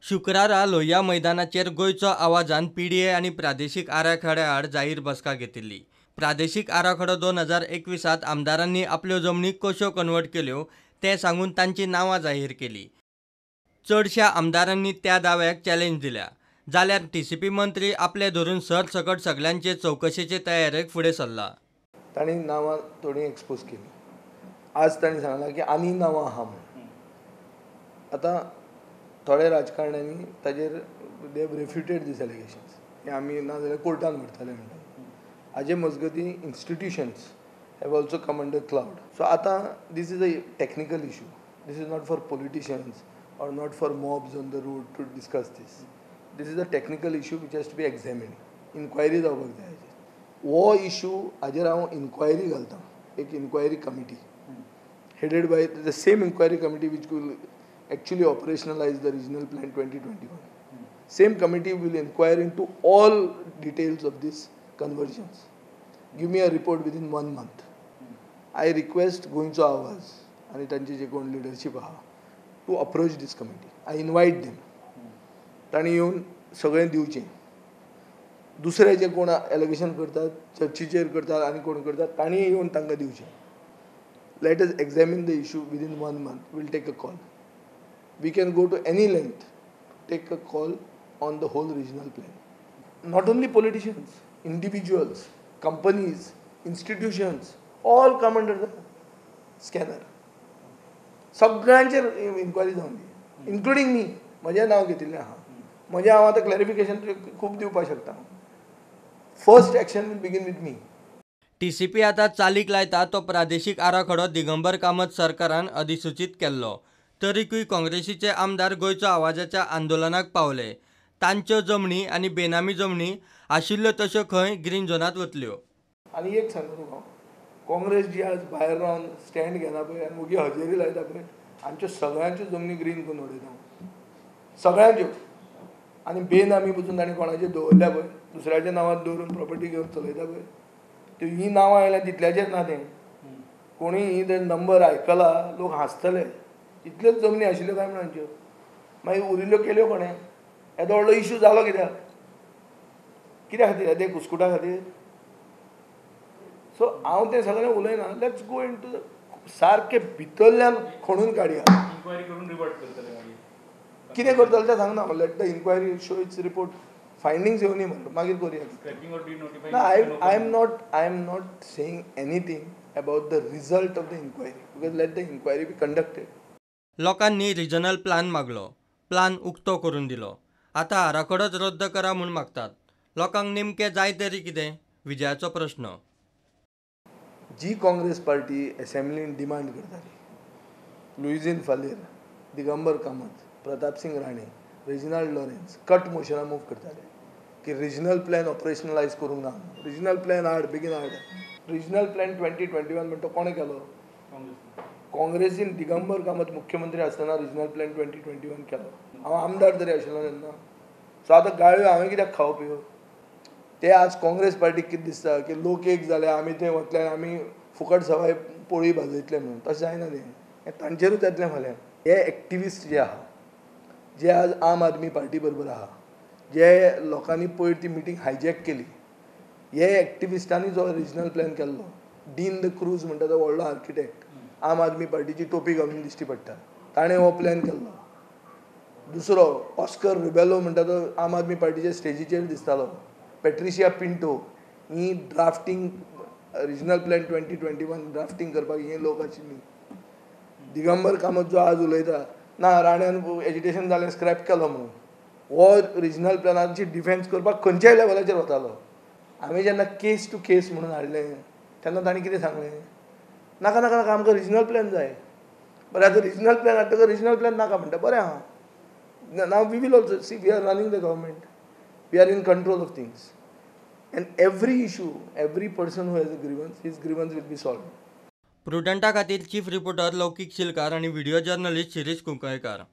शुक्रारा लोहिया मैदानाचेर गोंयचो आवाजान पीडीए आनी प्रादेशीक आराखड्या आड जाहीर बसका घेतिल्ली. प्रादेशीक आराखडो 2021 आमदारांनी आपल्यो जमनी कश्यो कन्वर्ट केल्यो तें सांगून तांची नांवां जाहीर केली. चडश्या आमदारांनी त्या दाव्याक चॅलेंज दिल्या. जाल्यार टीसीपी मंत्री आपले धरून सरसकट सगल्यांचे चवकशेचे तयारेक फुडें सरला. तांणी नांवां थोडीं एक्सपोज केली. आज तांणी सांगलां की आनी नांवां आहा म्हणून. आतां थोड्या राजकारण्यांनी ताजेर they have refuted these allegations की आमी ना जाल्यार कोर्टान व्हरतले म्हणटा. हाजे मजगतीं institutions have also come under cloud. So आतां this is a technical issue. This is not for politicians or not for mobs on the road to discuss this. This is a technical issue which has to be examined. Inquiry जावपाक जाय हाजेर. हो issue हाजेर हांव enquiry घालता, एक inquiry committee headed by the same inquiry committee which will actually operationalize the regional plan 2021. Same committee will inquire into all details of these conversions. Give me a report within 1 month. I request Goencho Awaaz आनी तांची जे कोण leadership आहा to approach this committee. I invite them. तांणी येवन सगळें दिवचें. दुसरे जे कोण एलिगेशन करतात, चर्चीचेर करतात आनी कोण करतात, तांणी येवन तांकां दिवचें. Let us examine the issue within 1 month. We'll take a call. We can go to any length to take a call on the whole regional plan. Not only politicians, individuals, companies, institutions, all come under the scanner. सगळ्यांचेर inquiry जावन दी, including मी. म्हजें नांव घेतिल्लें आहा. म्हजें हांव आतां क्लॅरिफिकेशन खूब दिवपाक शकता. First action will begin with me. TCP आतां चालीक लायता तो प्रादेशीक आराखडो दिगंबर कामत सरकारान अधिसूचीत केल्लो. तरीकूय काँग्रेसीचे आमदार गोंयचो आवाजाच्या आंदोलनाक पावले. तांच्यो जमनी आनी बेनामी जमनी आशिल्ल्यो तश्यो खंय ग्रीन झोनांत वतल्यो. आनी एक सांगता तुका, काँग्रेस जी आज भायर रावन स्टँड घेना पळय आनी वोगी हजेरी लायता पळय, आमच्यो सगळ्यांच्यो जमनी ग्रीन करून उडयता, सगळ्यांच्यो. आनी बेनामी पसून तांणी कोणाचेर दवरल्या पळय, दुसऱ्याच्या नांवार दवरून प्रॉपर्टी घेवन चलयता पळय, त्यो ही नांवां आयल्या तितल्याचेर ना तें. कोणूय ही ते नंबर आयकला लोक हांसतले. इतल्योच जमनी आशिल्ल्यो काय म्हणून आमच्यो, मागीर उरिल्ल्यो केल्यो कोणें? येदो व्हडलो इशू जालो कित्याक? कित्या खातीर? येदे कुस्कुटा खातीर? सो हांव तें सगळें उलयना. Let's go in to सारकें भितरल्यान खणून काडया. कितें करतले तें सांगना. Let the inquiry show its report, findings येवनी मरे, मागीर करुया. ना, I am not saying anything about the result of the inquiry because let the inquiry be conducted. लोकांनी रिजनल प्लान मागलो, प्लान उक्तो करून दिलो. आतां आराखडोच रद्द करा म्हूण मागतात. लोकांक नेमकें जाय तरी कितें? विजयाचो प्रश्न. जी काँग्रेस पार्टी असेंब्लीन डिमांड करताली, Luizinho Faleiro, Digambar Kamat, Pratapsingh Rane, Reginald Lawrence cut मोशनां मूव करताले की रिजनल प्लॅन ऑपरेशनलायज करूंक ना. रिजनल प्लॅन हाड, बेगीन हाड. रिजनल प्लॅन 2021 म्हणटा कोणें केलो? काँग्रेसीन दिगंबर कामत मुख्यमंत्री आसतना रिजनल प्लॅन 2021 केलो. हांव आमदार तरी आशिल्लो तेन्ना. सो आतां गाळयो हांवें कित्याक खावप ह्यो? ते आज काँग्रेस पार्टीक कितें दिसता की लोक एक जाले, आमी थंय वतले आमी फुकट सवाय पोळी भाजयतले म्हणून. तशें जायना तें. हें तांचेरूच येतलें फाल्यां. हे एक्टिविस्ट जे आहा, जे आज आम आदमी पार्टी बरोबर आहा, जे लोकांनी पयर ती मिटींग हायजॅक केली, हे एक्टिविस्टांनी जो रिजनल प्लॅन केल्लो, डीन the cruise म्हणटा तो व्हडलो आर्किटेक्ट, आम आदमी पार्टीची टोपी घालून दिश्टी पडटा, ताणें हो प्लॅन केल्लो. दुसरो ऑस्कर रिबेलो म्हणटा तो आम आदमी पार्टीच्या स्टेजीचेर दिसतालो. पेट्रिशिया पिंटो ही drafting regional plan 2021 drafting करपाक हे लोक आशिल्ली. दिगंबर कामत जो आज उलयता ना राण्यान एजिटेशन जालें स्क्रॅप केलो म्हणून, हो रिजनल प्लॅनाची डिफेन्स करपाक खंयच्याय लेवलाचेर वतालो. हांवें जेन्ना केस टू केस म्हणून हाडलें तेन्ना तांणी कितें सांगलें? नाका नाका नाका, आमकां रिजनल प्लॅन जाय. बरें, आतां रिजनल प्लॅन हाडटकच रिजनल प्लॅन नाका म्हणटा. बरें आहा, now we will also see, we are running the government, we are in control of things, and every issue, every person who has a grievance, his grievance will be solved. प्रुडंटा खातीर chief reporter लौकीक शिलकार आनी video journalist Shirish Kunkalkar.